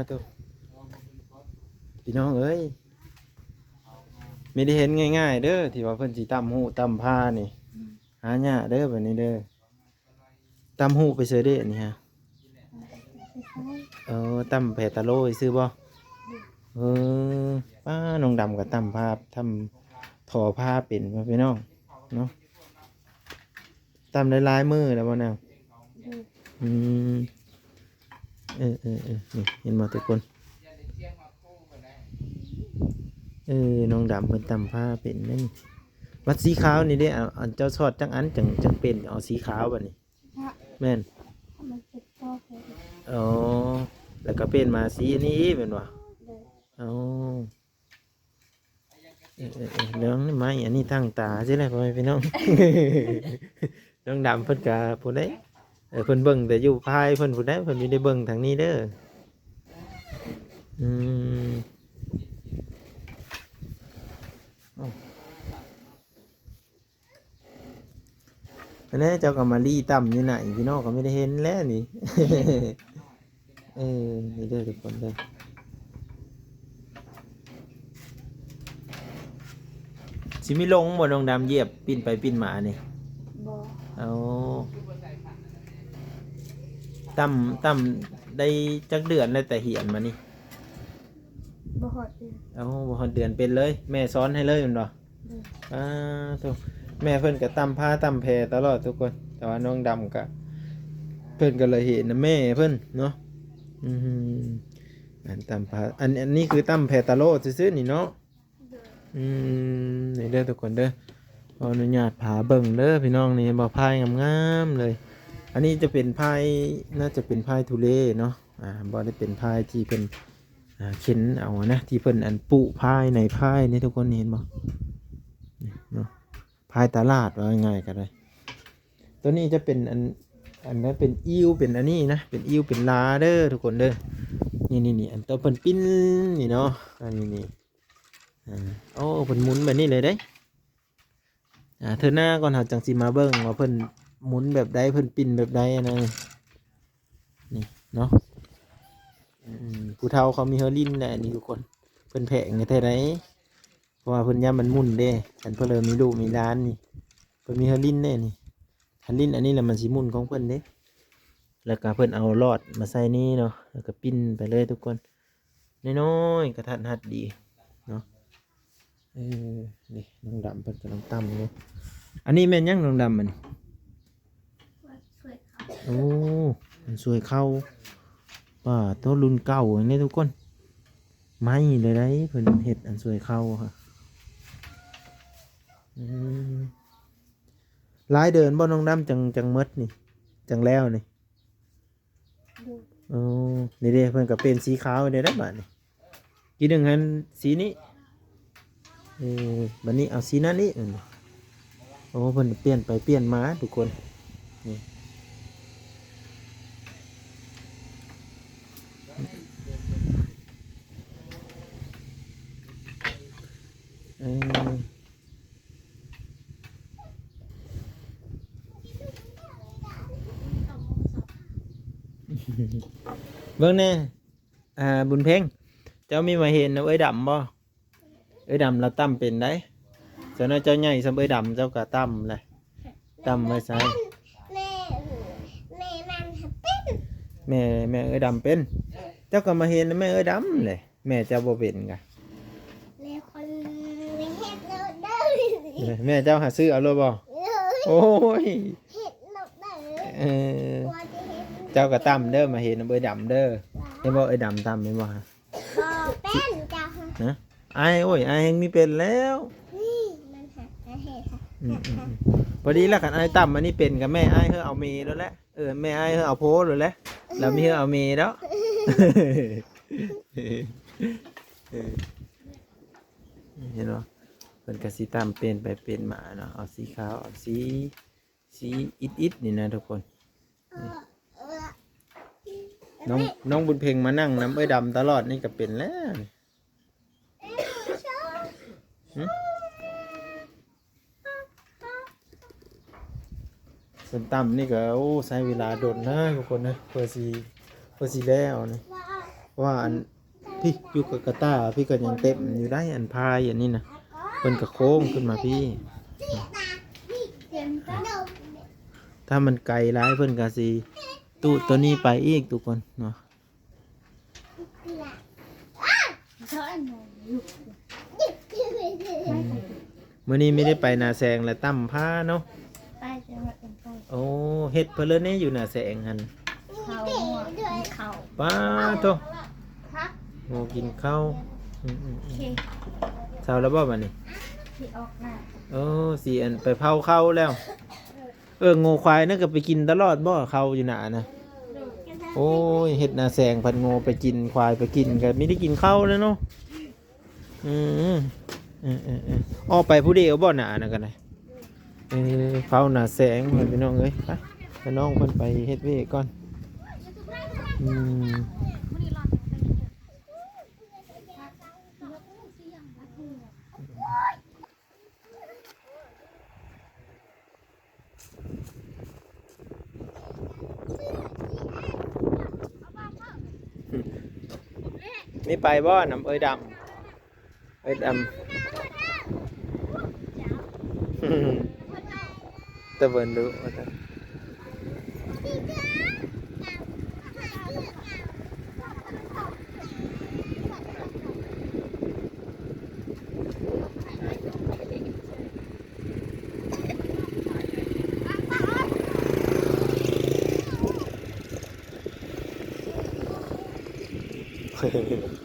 ໂທ້ ພີ່ນ້ອງເອີຍ ມີໄດ້ເຫັນງ່າຍໆເດີ ທີ່ວ່າເພິ່ນຊິຕຳຫູກຕຳພານີ້ ຫາຍາກເດີບັດນີ້ເດີ. ຕຳຫູກໄປໃສເດນີ້ຮະ? ເອີ ຕຳແຜ່ຕາໂລຊື່ບໍ່? ເອີ ປ້າ ນ້ອງດຳກໍຕຳພາ ຕຳທໍ່ພາເປັນ ພີ່ນ້ອງເນາະ. ຕຳໄດ້ຫຼາຍມື້ແລ້ວບໍ່ນາງ? ອືມ ເອີໆໆ ນີ້ເຫັນບໍ່ທຸກຄົນ? ເອີ ນ້ອງດຳເພິ່ນຕຳພາເປັນເດ້ນີ້. ບັດສີຂາວນີ້ເດ້ ເອົາ ອັນເຈົ້າຊອດຈັກອັນ ຈັ່ງ ຈັ່ງເປັນເອົາສີຂາວບັດນີ້? ແມ່ນ ມັນເປັນຕໍ່ເປັນ ອໍ ແລ້ວກໍປ່ຽນມາສີອັນນີ້ອີກແມ່ນບໍ່? ໂດຍ ອໍ ເອີໆໆ ເລື່ອງໄມ້ອັນນີ້ຕັ້ງຕາຊິແຫຼະ ພໍ່ແມ່ພີ່ນ້ອງ. ນ້ອງດຳເພິ່ນກະຜູ້ໃດ ເອີ ເພິ່ນເບິ່ງແຕ່ຢູ່ພາຍເພິ່ນຜູ້ໃດ ເພິ່ນບໍ່ໄດ້ເບິ່ງທາງນີ້ເດີ. ອືມ ໂອ້ ອັນນີ້ເຈົ້າກໍມາລີ້ຕຳຢູ່ໃນ ພີ່ນ້ອງກໍບໍ່ໄດ້ເຫັນແລ້ວນີ້. ເອີ ນີ້ເດີທຸກຄົນເດີ ຊິມີລົງບໍ່ນ້ອງດຳ ຢຽບປິ່ນໄປປິ່ນມານີ້? ບໍ່ ເອົາ ຕຳ ຕຳໄດ້ຈັກເດືອນແລ້ວ ແຕ່ຮຽນມານີ້? ບໍ່ຮອດເດືອນ ເອົາ ບໍ່ຮອດເດືອນເປັນເລີຍ ແມ່ສອນໃຫ້ເລີຍແມ່ນບໍ່? ອືມ ອ່າ ໂທ້ ແມ່ເພິ່ນກໍຕຳພາຕຳແຜ່ຕະຫຼອດທຸກຄົນ ແຕ່ວ່ານ້ອງດຳກໍ ເພິ່ນກໍເລີຍເຮັດນຳແມ່ເພິ່ນເນາະ. ອືມ ອັນຕຳພາ ອັນ ອັນນີ້ຄືຕຳແຜ່ຕາໂລຊື່ໆນີ້ເນາະ. ໂດຍ ອືມ ນີ້ເດີທຸກຄົນເດີ ຂໍອະນຸຍາດພາເບິ່ງເດີພີ່ນ້ອງ ນີ້ເຫັນບໍ່ ພາຍງາມໆເລີຍ. ອັນນີ້ຈະເປັນພາຍ ໜ້າຈະເປັນພາຍທຸເລເນາະ ອ່າ ບໍ່ໄດ້ເປັນພາຍທີ່ເພິ່ນ ອ່າ ເຂັນເອົານະ ທີ່ເພິ່ນອັນປຸພາຍໃນພາຍນີ້ທຸກຄົນ ນີ້ເຫັນບໍ່ ນີ້ເນາະ ພາຍຕະຫຼາດ ວ່າງ່າຍໆກໍໄດ້. ຕົວນີ້ຈະເປັນອັນ ອັນນັ້ນເປັນອີວ ເປັນອັນນີ້ນະ ເປັນອີວເປັນລາເດີທຸກຄົນເດີ. ນີ້ໆໆ ອັນໂຕເພິ່ນປິ່ນນີ້ເນາະ ອັນນີ້ນີ້ ອ່າ ໂອ້ ເພິ່ນໝຸນແບບນີ້ເລີຍເດ້. ອ່າ ເທື່ອໜ້າກ່ອນເຮົາຈັ່ງຊິມາເບິ່ງວ່າເພິ່ນໝຸນແບບໃດ ເພິ່ນປິ່ນແບບໃດ ອັນນັ້ນ ນີ້ເນາະ. ອືມ ຜູ້ເຖົ້າເຂົາມີເຮືອຫຼິ້ນແຫຼະນີ້ທຸກຄົນ ເພິ່ນແພງແທ້ໃດ ເພາະວ່າເພິ່ນຢ້ານມັນໝຸນເດ້. ຄັນເພິ່ນເລີ່ມມີລູກມີຫຼານນີ້ ເພິ່ນມີເຮືອຫຼິ້ນເດ້ນີ້ ຄັນຫຼິ້ນອັນນີ້ແລ້ວມັນຊິໝຸນຂອງເພິ່ນເດ້. ແລ້ວກໍເພິ່ນເອົາຫຼອດມາໃສ່ນີ້ເນາະ ແລ້ວກໍປິ່ນໄປເລີຍທຸກຄົນ ນ້ອຍໆ ກະທັດຮັດດີເນາະ. ເອີ ນີ້ນ້ອງດຳເພິ່ນກຳລັງຕຳຢູ່. ອັນນີ້ແມ່ນຫຍັງນ້ອງດຳ ອັນນີ້? ໂອ້ ອັນຊ່ວຍເຂົ້າ ປາໂຕ ລຸ້ນເກົ່ານີ້ທຸກຄົນ ໃໝ່ເລີຍໄດ໋ ເພິ່ນເຮັດອັນຊ່ວຍເຂົ້າ. ອືມ ຫຼາຍເດືອນບໍ່ນ້ອງດຳ ຈັ່ງ ຈັ່ງໝົດນີ້ ຈັ່ງແລ້ວນີ້? ໂອ້ ນີ້ເດ້ ເພິ່ນກໍປ່ຽນສີຂາວໄດ້ແລ້ວບາດນີ້ ກີ້ໜຶ່ງຫັ້ນສີນີ້ ເອີ ບາດນີ້ເອົາສີນັ້ນອີກ. ໂອ້ ເພິ່ນປ່ຽນໄປປ່ຽນມາທຸກຄົນ ນີ້ ເອີ ເບິ່ງແດ່ ອ່າ ບຸນເພັງ ເຈົ້າມີມາເຮັດນຳເອື້ອຍດຳບໍ່? ເອື້ອຍດຳລາວຕຳເປັນໄດ໋. ສ່ວນເຈົ້າໃຫຍ່ສ່ຳເອື້ອຍດຳ ເຈົ້າກໍຕຳແຫຼະ ຕຳໄວ້ໃສ່ ແມ່ ແມ່ມັນເປັນ ແມ່ ແມ່ເອື້ອຍດຳເປັນ ເຈົ້າກໍມາເຮັດນຳແມ່ເອື້ອຍດຳແຫຼະ. ແມ່ເຈົ້າບໍ່ເປັນກະ ແມ່ຄົນເຮັດໂລດເດີ ແມ່ເຈົ້າຫາຊື້ເອົາໂລດບໍ່? ໂດຍ ໂອ້ຍ ເຮັດໂລດເດີ ເອີ ເຈົ້າກໍຕຳເດີ ມາເຮັດນຳເອື້ອຍດຳເດີ. ເຫັນບໍ່ ເອື້ອຍດຳຕຳ ເຫັນບໍ່? ບໍ່ເປັນເຈົ້າ ຮະ ອ້າຍ ໂອ້ຍ ອ້າຍແຮ່ງມີເປັນແລ້ວ ນີ້ມັນຫາ ອືມໆໆ ພໍດີລະ ຄັນອ້າຍຕຳອັນນີ້ເປັນກະແມ່ອ້າຍເຮີເອົາເມໂລດແຫຼະ. ເອີ ແມ່ອ້າຍເຮີເອົາໂພໂລດແຫຼະ ລາວມີເຮີເອົາເມເນາະ. ເອີ ເຫັນບໍ່ ເພິ່ນກະຊິຕຳປ່ຽນໄປປ່ຽນມາເນາະ ເອົາສີຂາວ ເອົາສີ ສີອິດໆນີ້ນະທຸກຄົນ. ນ້ອງ ນ້ອງບຸນເພັງມານັ່ງນຳເອື້ອຍດຳຕະຫຼອດນີ້ກະເປັນແລ້ວ. ຫຶ ເຊິ່ງຕຳນີ້ກໍ ໂອ້ ໃຊ້ເວລາດົນນະທຸກຄົນນະ ເພື່ອຊິ ເພື່ອຊິແລ້ວນີ້. ວ່າອັນ ພີ້ຢູ່ກາກາຕາ ພີ້ກໍຍັງເຕັມຢູ່ໄດ໋ ອັນພາຍອັນນີ້ນະ ເພິ່ນກໍໂຄ້ງຂຶ້ນມາພີ້. ຖ້າມັນໄກຫຼາຍ ເພິ່ນກໍຊິຕູດໂຕນີ້ໄປອີກທຸກຄົນເນາະ. ອືມ ມື້ນີ້ມີໄດ້ໄປນາແຊງ ແລະ ຕ່ຳພາເນາະ. ໄປ ແຕ່ວ່າເປັນໄປ ໂອ້ ເຮັດເພິ່ນເລີຍແດ່ຢູ່ນາແຊງຫັ້ນ ເຂົ້າ ເຂົ້າ ປາໂທ້ ຮະ ໂອ້ ກິນເຂົ້າ. ອືມໆໆ ໂອເຄ ເຊົາແລ້ວບໍ່ບັດນີ້? ຊິອອກນະ ໂອ້ ຊິອັນໄປເຜົາເຂົ້າແລ້ວ. ເອີ ງົວຄວາຍນັ້ນກໍໄປກິນຕະຫຼອດບໍ່ ເຂົ້າຢູ່ນານະ? ໂອ້ຍ ເຮັດນາແຊງພັດງົວໄປກິນ ຄວາຍໄປກິນ ກໍມີໄດ້ກິນເຂົ້າແລ້ວເນາະ. ອືມ ເອີໆໆ ອອກໄປຜູ້ດຽວບໍ່ນາ ອັນນັ້ນກໍໄດ້. ເອີ ເຜົານາແຊງ ພີ່ນ້ອງເອີຍ ໄປ ໃຫ້ນ້ອງເພິ່ນໄປເຮັດວຽກກ່ອນ. ອືມ ນີ້ໄປບໍ່ນຳເອີຍດຳ? ເອີຍດຳ ຕະເບິ່ນດຸວ່າຊັ້ນ. ເຮີ້ຍ